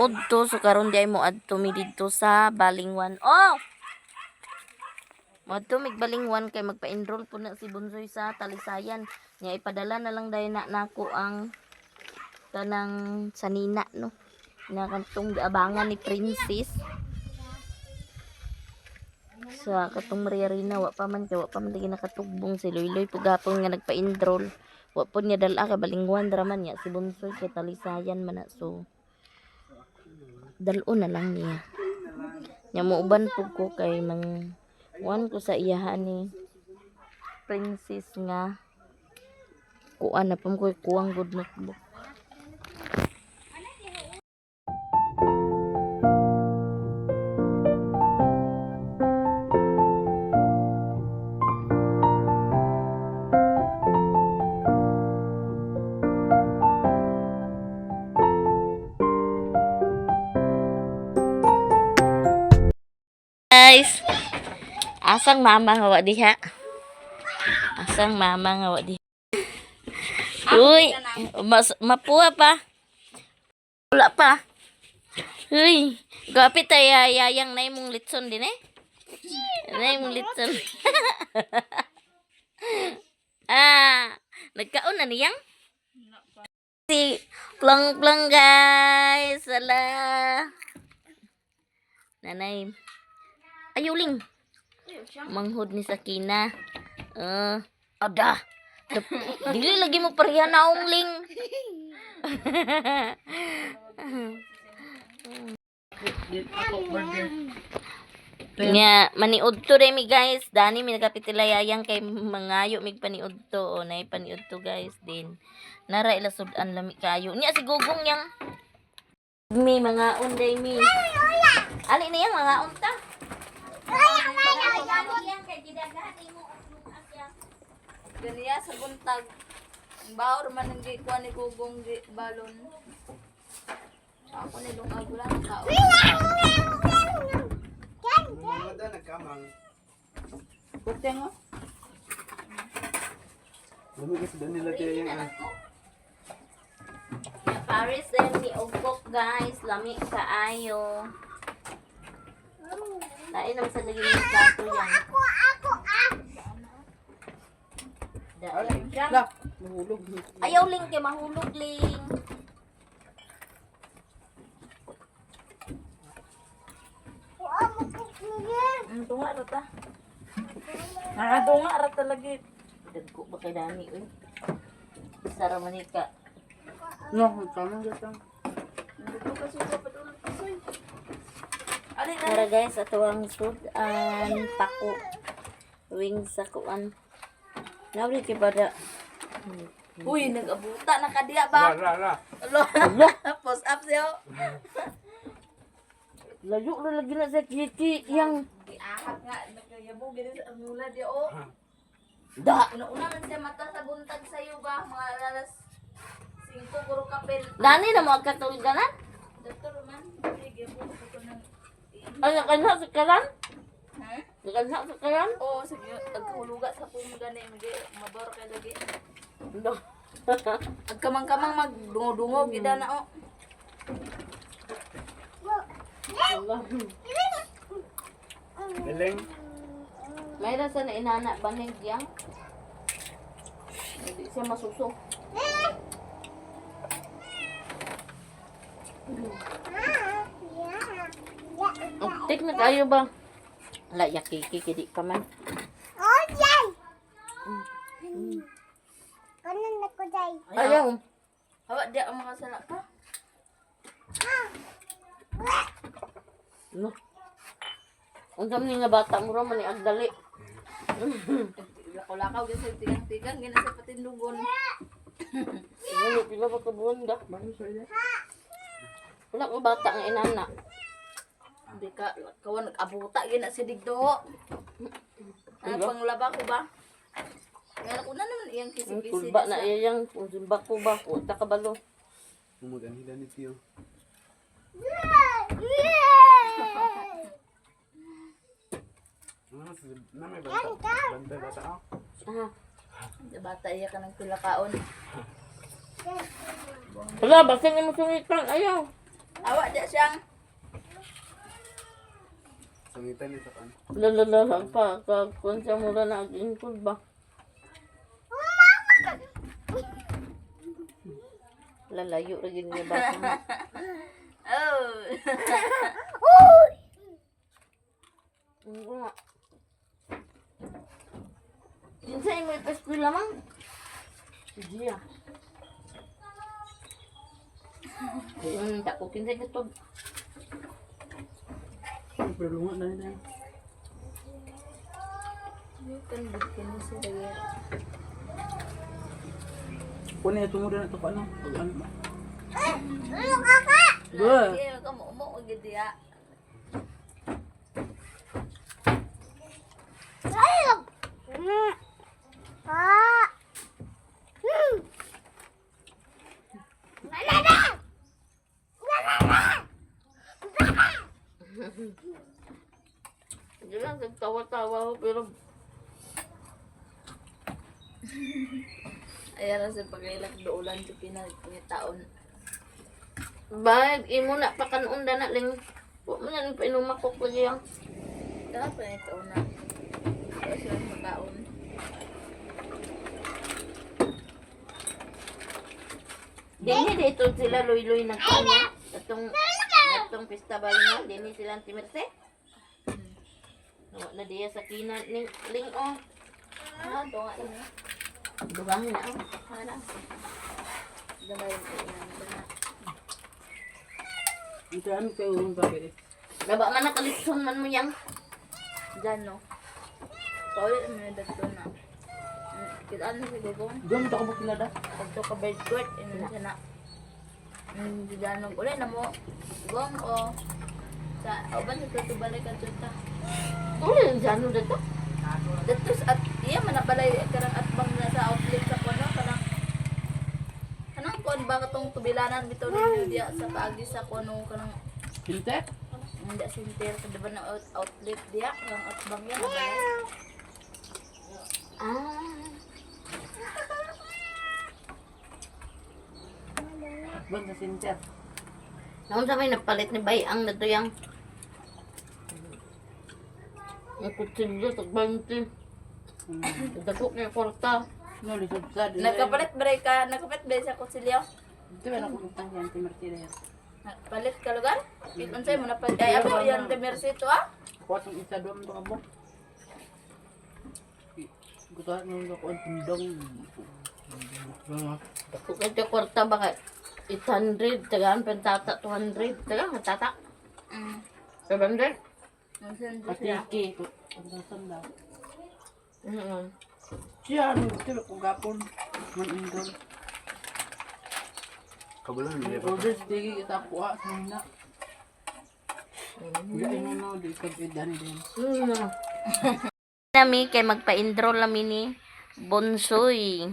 Udto, so karon di ay mo adto mi didto sa Balingwan. Oh! Moadto mig Balingwan kay magpa-enroll po na si Bunsoy sa Talisayan. Nya ipadala na lang dahil na nako ang kanang sanina, no. Na kantong giabangan ni Princess. Sa katong Maria Rina, wa pa man kay wa pa man lagi nakatugbong si Loyloy pugapon nga nagpa-enroll. Wa po niya dala kay Balingwan ra man niya si Bunsoy kay Talisayan man na, so dalo na lang niya. Nya muuban pug ko kay mang kuan ko sa iyahan ni Princess nga kuan na pum ko kuang good notebook. Guys, asang mama nga wa diha? Asang mama nga wa diha? Uy, mas, mapuha pa. Wala pa. Uy, gapit ay yayang na imong litson din eh. Na imong litson. Ah, nagkaon na niyang? Si plang plang, guys. Ala. Nanay. Ayuling. Manghod ni Sakina. Ada. Dili lagi mo pareha na ling. Nga maniud to mi, guys. Dani mi nagapitilayayang kay mangayo mig paniud to o nay paniud to, guys, din. Nara ila sudan, lami kayo. Nya si Gugong yang mi mga unday mi. Ali na yang mga unta. Ganiya sa buntag. Ang Baor man ang gikuha ni Gugong gi balon. Ako ni lungag wala na tao. Mga nagkamang. Kuteng oh. Lami kasi doon nila tayo yung ah. Paris and ni Ogkok, guys, lami kaayo. Lain naman sa lagi ng plato yan. Ako, ako, ah! La, mahulog. Ayaw, Ling, kay mahulog, Ling. Ang tunga ra ta. Nakatunga ra talaga. Dagko ba kay Dani, uy? Sara manika. No, nagkamang gata. Dito kasi sa padulong pasoy. Ali na. Tara guys, ato ang sudan, pako. Wings sa kuan. Nabli kay bada. Uy, nag-abuta na ka diya ba? La, la. Alo. Post up siya. Layo na lagi na sa kiki yang Giahak nga nagayabo gini sa mula di oh. Da. Una-una man siya mata sa buntag sayo ba mga alas 5 guro kapel. Dani na mo katulganan? Doktor man, sige po ko nang Ay, nakanha sa kalan? Ha? Nakanha sa kalan? Oo, sige, agkahuluga sa pong gani, magi, mabor kay lagi. No. Agkamang-kamang magdungo-dungo, gida na oh. Galing. May rasa na inana banig yang. Hindi siya masuso. Tik na kayo ba? La yakiki kidi pa man. Ayaw. Hawa, di ang makasala ka. No. Unsa man ni nga bata mo ra man ni agdali. Lakaw-lakaw, gina sa tigang-tigang, gina sa patindugon. Wala pila ba ka buwan da? Bakit sa iya? Wala ko bata nga inana. Hindi ka, kawan, nag-abuta, gina sa digdo. Ano panglaba ko ba? Ngayon ko na naman iyang Ang kisi-kisi. kulba na iya yang kung zumba ko ba ko ta kabalo. Umuganhila ni Tio. Ano na may bata? Bantay bata ah. Ah. Bata iya ka ng pilakaon. Wala, basta ni mo sungitan. Ayaw. Awa di siyang. Sangitan ni sa kan. Lalala pa kung sa mura na agingkod ba. Lalayo ra gyud niya bata. Oh. Ano nga. Kinsa imo ipa-eskwela man? Si Gia. Dako kinsa ito. Pero lunga na nila. Kunin ito mo rin ito ano? Pag ano ba? Good. Iya, kamu mo og diya. Hindi lang nagtawa-tawa ko pero Ayan ra sa pagailak duulan sa pinagtaon. Bag, imo na pa kanon na ling. Wa man na painumakok lagi ang. Dala pa na ito na. Tapos yung pagkaon. Dinhi dito sila luy-luy nagkanya. Atong atong festival nga dinhi sila ang timerse. Wa na diya sa kina ning ling oh. Ah, ito nga ini. Dugang na oh. Hana. Gamay ko na. Ito ano kayo yung babi? Gaba man nakalitson man mo yang. Diyan no. Paulit mo na dito na. Kita ano si Gugong? Doon ito ka ba kilada? Pagto ka bed court, ino siya na. Diyan mag ulit na mo. Gong o. Sa uban sa tutubalik at tuta. Uli jano dito. Dito at iya man na balay karang atbang na sa outlet sa kono kanang kanang kon ba katong tubilanan bitaw ninyo diya sa paagi sa kono kanang Hinte? hindi center sa diba na outlet diya kanang atbang yan na balay. Ah. Doon sa center. Naon sa may napalit ni Bay ang nato yang. Ang kutsilyo tag 20. Dako kay kwarta. No, lisod sa. Nagkapalit ba ka? Nagkapalit ba sa kutsilyo? Ito ba nakumutang yan, Timertira yan. Nagpalit ka lugar? Unsay mo napalit? Ay, ako yan Mercy to ah. Kuha itong isa doon ito ka ba? Gusto nung ako ang tindong. Dako kay kwarta ba kay 800 tagaan pentata 200 tagaan tata 700. Unsan to siya? Patiki. Ang sasanda. Mm. Siya, ano, ito ba kung gapon? Man-indol. Kabulan Ang order sa tigi kita kuha sa hina. Gain mo no, di ka bidan din. Nami kay magpa-enroll nami ni Bonsoy.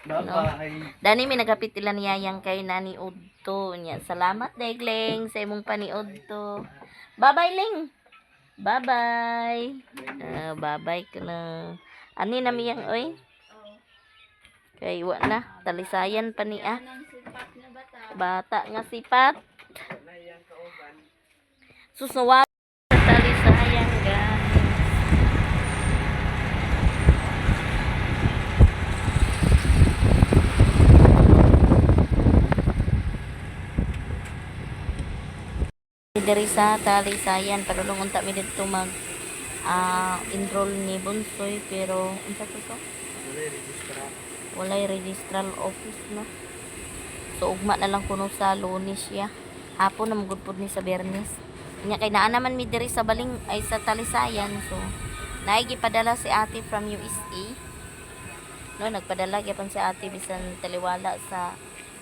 Bye-bye. Dani mi nagapit ila niya yang kay Nani Udto niya. Salamat Degling sa imong paniudto. Bye-bye Ling. Bye-bye. Ah, bye-bye ka na. Ani nami yang oy? Kay wa na talisayan pa niya. Anang sipat nga bata. Bata nga sipat. Susuwa sa talisayan guys. Diri sa talisayan padulong unta mi didto mag enroll ni Bonsoy pero unsa to so? Walay registral office no. So ugma na lang kuno sa Lunes siya. Hapon na magud pud ni sa Biyernes. Nya kay naa naman mi diri sa baling ay sa Talisayan so naay gipadala si ate from USA. No, nagpadala gyapon si ate bisan taliwala sa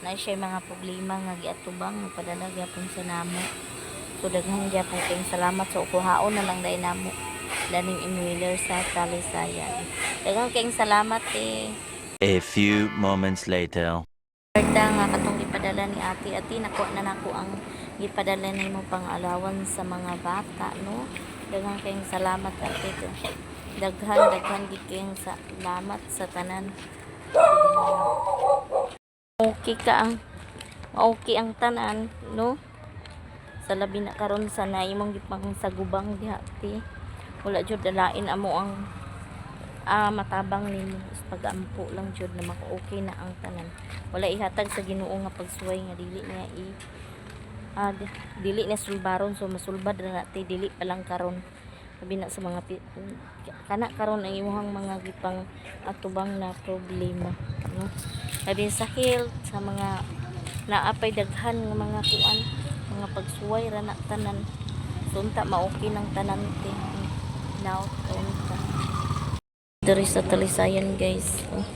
na siya mga problema nga giatubang nagpadala gyapon sa namo. So daghan gyapon kayong salamat so kuhaon na lang dai namo daning inwheeler sa Talisayan. Daghan kayong salamat eh. A few moments later. Berta nga katong gipadala ni ate ate nakuha na nako ang gipadala nimo pang allowance sa mga bata no. Daghan kayong salamat ate. Daghan daghan gid kayong salamat sa tanan. Okay ka ang okay ang tanan no. Labi na karon sa naimong gipang sagubang diha ti. Wala jud dalain amo ang matabang nimo is pagampo lang jud na maka-okay na ang tanan. Wala ihatag sa Ginoo nga pagsuway nga dili niya i dili na sulbaron, so masulbad ra na ti, dili pa lang karon. Labi na sa mga kana karon ang imong mga gipang atubang na problema, no? Labi sa health, sa mga naapay daghan nga mga kuan, mga pagsuway ra na tanan. So unta ma-okay ng tanan ti now unta. Diri sa Talisayan guys. Oh.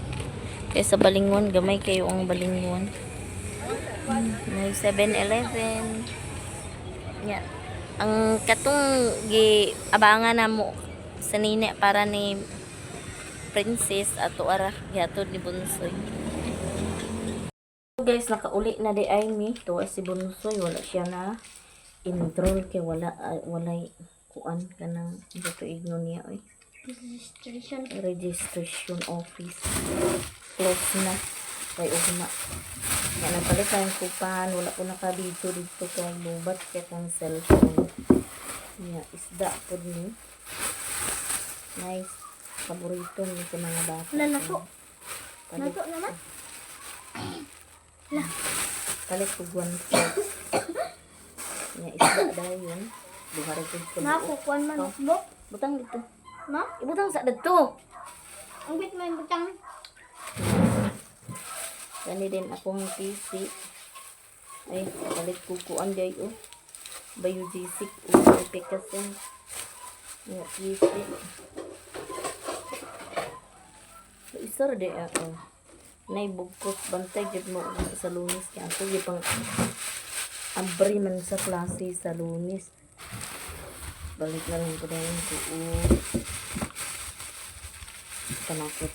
Kay sa Balingon, gamay kayo ang Balingon. May 7-Eleven. Ya. Ang katong gi abangan na mo sa nini para ni Princess ato ara gihatod ni Bunsoy. Guys, nakauli na di ay mi. Tuwa si Bunsoy, wala siya na enroll kay wala walay kuan kanang dito igno niya oy. Registration. Registration office. Close na. Kay ugma. Nga nagpalit tayong kupan. Wala ko naka-video dito kay lubat kay kong cellphone. Nga, isda po ni. Nice. Paborito ni sa mga bata. Wala na po. Palit, Nato naman. palit ko guwan ko. Nga, isda dayon. Duha ra jud ka Ma, buok. kukuan man Oh. mo. Butang dito. Ma, Ibutang sa dito. ang bit mo yung butang. Gani din akong PC. Ay, palit ko kuan day oh. Biogesic o Epicacin. Nga PC. So, isa ra day ako. Nay bugkos bantay jud mo og sa Lunes kay ako gipang abri man sa klase sa Lunes. Balik na lang ko dayon ko. Oh. Panakot.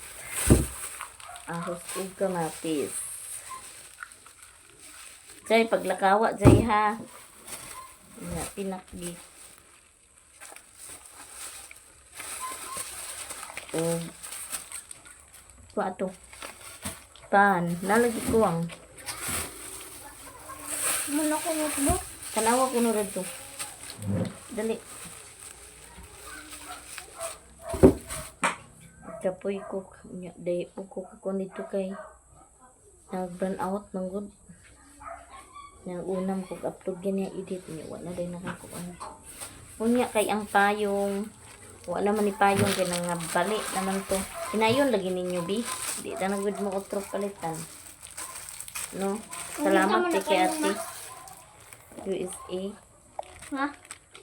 Ahos ug kamatis. Jay, paglakawa, Jay, ha. Nga, pinakbi. O, kuha to. Pan, nalagi ko ang. Muna ko notebook. Tanawa ko na to. Dali. Kapoy ko. Nya, Day po ko ko nito kay nag-burn out man gud. Nang unam ko upload gani ang edit niya wala day nakakuan. Unya kay ang payong wala man ni payong kay nangabali naman to. Hinayon lagi ninyo bi. Di ta na gud mo otro palitan. No. Salamat Unsa man kay na payong, ate. USA Ha?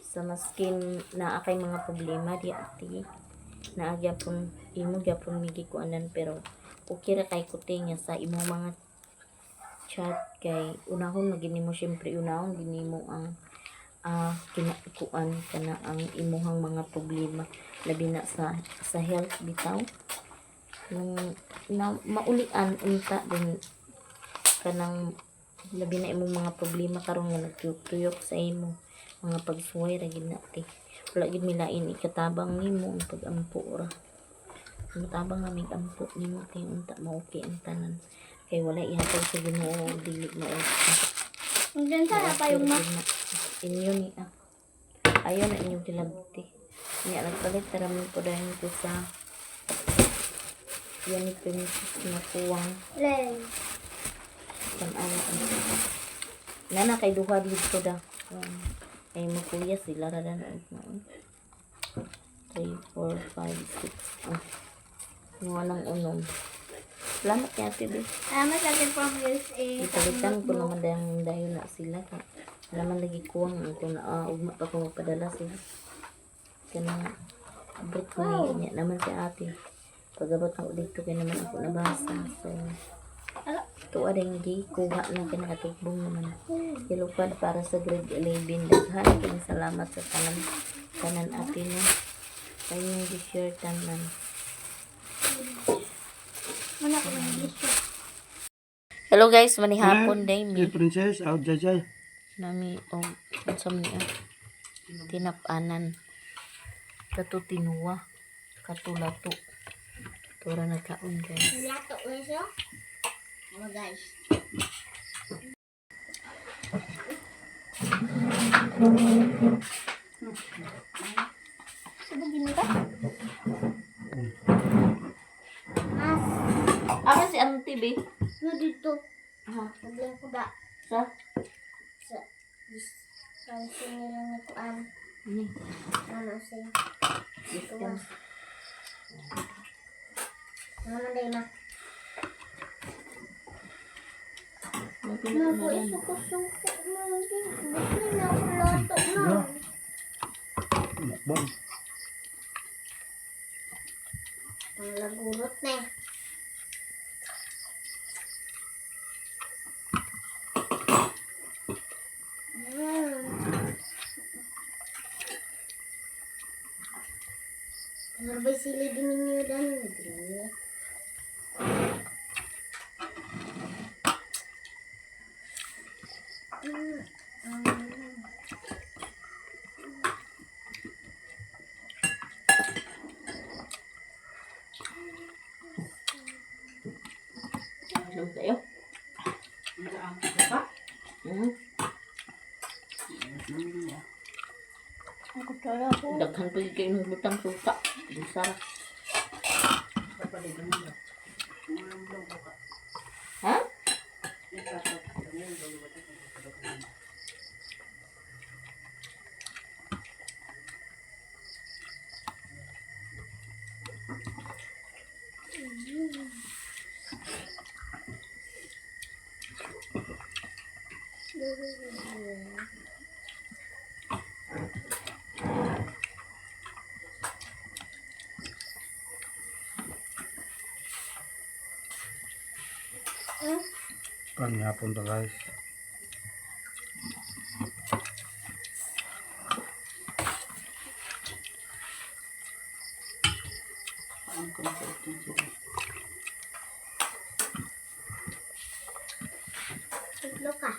sa maskin naa kay mga problema di ate naa gyapon imo gyapon migi kuanan, pero okay ra kay kuti nga sa imong mga chat kay unahon na gini mo, syempre unahon gini mo ang kinakuan kana ang imuhang mga problema, labi na sa health bitaw nang na, maulian unta din kanang labi na imong mga problema karon nga nagtuyok-tuyok sa imo mga pagsuway ra gid na te. Wala gid milain ikatabang nimo ang pagampo ra. Matabang nga mig ampo nimo te, unta mo okay ang tanan kay wala ihatag sa Ginoo og dili mo okay. Ang dyan sa na payong ma. Inyo ni ah. Ayaw na inyong kilabti. Niya nagpalit tarami po dahil ko sa yan ni Princess na kuwang Len. tanawa. Nana kay duha dito da. Ay mo kuya sila ra na na. 3, 4, 5, 6. Oh. Nga lang unom. Salamat niya, Ate Be. Salamat sa atin from USA. Ipalitan ko naman dahil dayon na sila. Kay wala man lagi kuwang ang kung na ugma pa ko magpadala sila. Kanang abot ko niya naman si ate. Pag-abot ako dito kay naman ako nabasa. So, Ala. tuwa rin gi kuha na kay nakatugbong naman. Yellow pad para sa grade 11. Daghan kayong salamat sa tanan tanan ate no. Kayong gi-share tanan. Muna ko ng English. Hello guys, manihapon day Si mi. Princess, out jajay. Nami og unsa man niya? Tinapanan. Kato tinuwa. Kato lato. Tura na kaon guys. Lato ko siya. Ano guys? Sabagin ka? Mas. Asa si Auntie B? No, dito. Ha? Naglang ko ba? Sa? Sa... Pansin nila ni Kuan. Ni. Ano siya? Discount. Mama, day ma. Magpili Ma, ko ko na lang. isuko-suko mo. Gusto na ako loto, ma. Mukbang. Ang lagurot na eh. Narbay sila din ninyo dan. Busog kayo. Ano ang pa? Hmm. Namili ah. Ang kutsara ko. Daghan pa kayo ng butang suka. Bisara. Papalit mo ba? Mga daw buka. Ha? Ito, ito. Ngayon daw buka. Kanyapon to, guys. Ang consulting sila. Tatlo ka.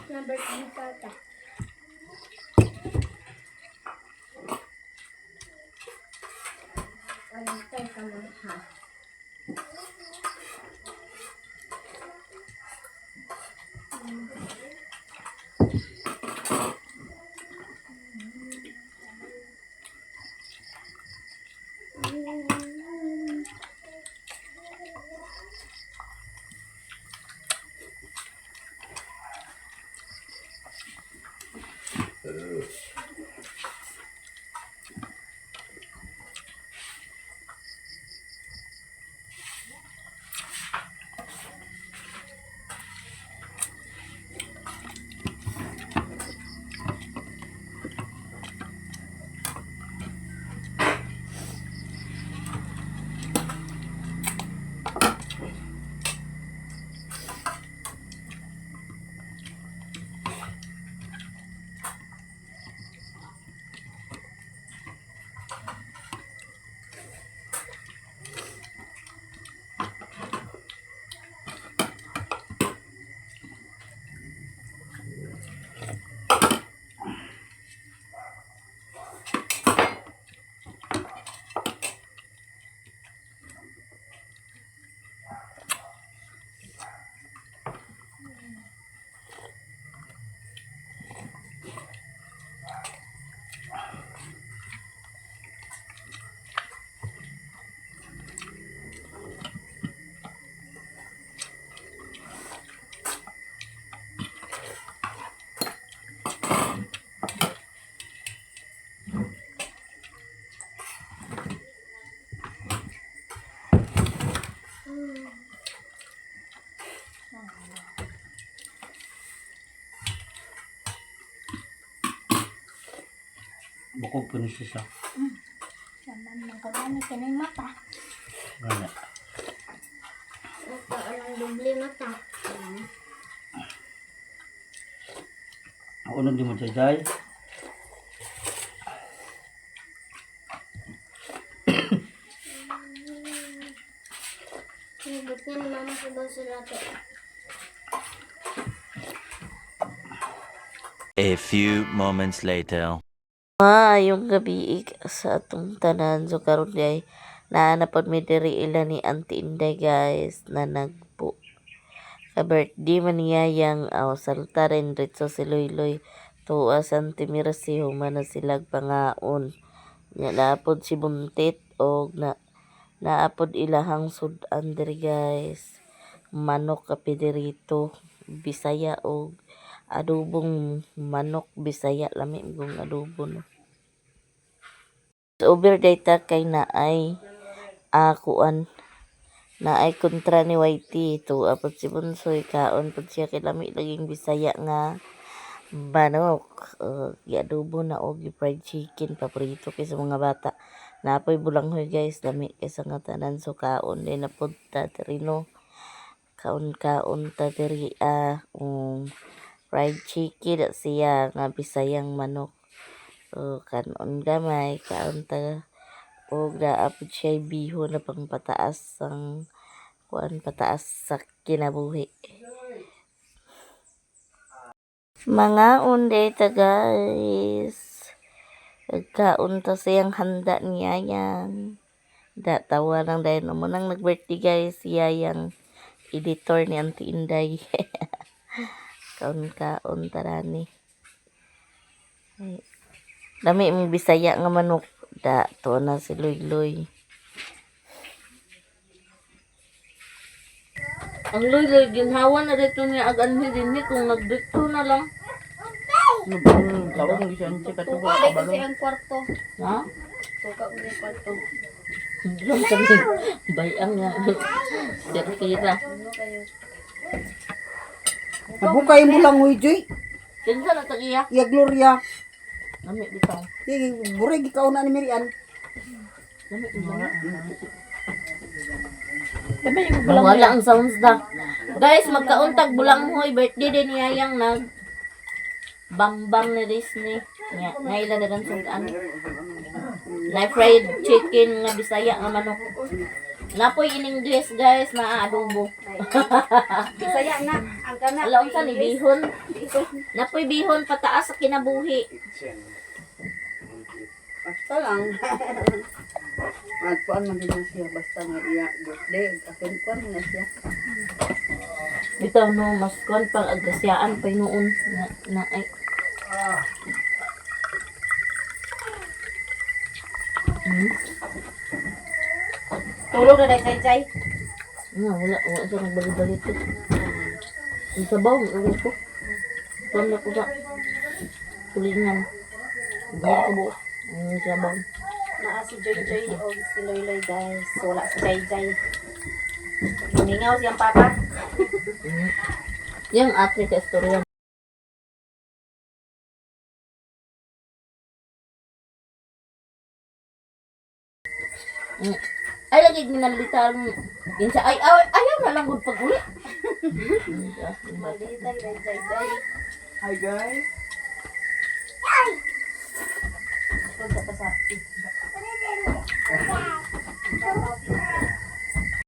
Number 3 tata. Walang tayo ka man ha. Bukog po ni siya. Naman ng kamani kinay mata. Gana. Lima ta. Ako di mo jay. Sinagot niya ni mama sa baso lato. A few moments later. Maayong gabi sa atong tanan. So karon day naa na pod mi diri ila ni Auntie Inday, guys, na nagpo ka birthday man niya yang aw salta rin diretso si Loyloy tuwa sa Auntie Mercy human na silag pangaon. Nya naa pod si Buntit og na naa pod ilahang sud-an diri, guys. Manok kape dirito Bisaya og adobong manok Bisaya, lami gong adobo no. Over data kay naay kuan naay kontra ni Whitey tuwa pod si Bunsoy kaon pod siya kay lami laging Bisaya nga manok, giadobo na og fried chicken, paborito kay sa mga bata. Naa poy bulanghoy, guys, lami kay sa nga tanan, so kaon din na pod ta diri no, kaon kaon ta diri fried chicken na siya nga Bisayang manok. So kanon gamay kaon ta og naa pod siya bihon na pangpataas ang kuan, pataas sa kinabuhi. Mangaon day ta, guys. Nagkaon ta siyang handa niya yan. Da tawa lang dahil mo nang nag-birthday, guys, siya yang editor ni Auntie Inday. Kaon kaon tarani. Ay, lami mong Bisaya nga manok. Da to na si Loy Loy. Ang Loy Loy ginhawa na dito niya ag anhi dinhi kung nagdito na lang. Tawag ng isang chika to Tuka day kasi ang kwarto. Ha? Tuka ko yung kwarto. Lang sabi, bayang nga. Sira-sira. Ano kayo? Nabukay mo lang, uy, Joy. Kinsa na tagiya? Iya, Gloria. Lami bitaw. Buray, ikaw na ni Mirian. Lami bitaw. Wala ang sounds da. Guys, magkauntag bulanghoy birthday din niya yang nag bambang ni Disney. Nga, ngaila dagan sudan. Na fried chicken nga Bisaya nga manok. Napoy in English, guys, na adobo. Bisaya na. Ang kana. Alam sa ni bihon. Napoy bihon pataas sa kinabuhi. Basta lang. Magpuan man din na siya. Basta nga iya birthday. Akin kuan na siya. Bitaw no, mas kuan pang agasyaan pa noon na, na ay. Tulog na day Jai Jai. Nga, wala, wala siya nagbalik-balik. Ang sabaw, ang ulo ko. Kuan na ko sa tulingan. Hindi ko buo. Ang sabaw. Naa si Joy Joy o si Loy Loy, guys. Wala si Jai Jai. Mingaw siyang papa. Yung ate ka istorya. Ay, lagi ginalitan. Yun siya, ay, ay, ayaw na lang gud pag-uli. Malitay day Jai Jai. Hi, guys. Huwag ka pa sa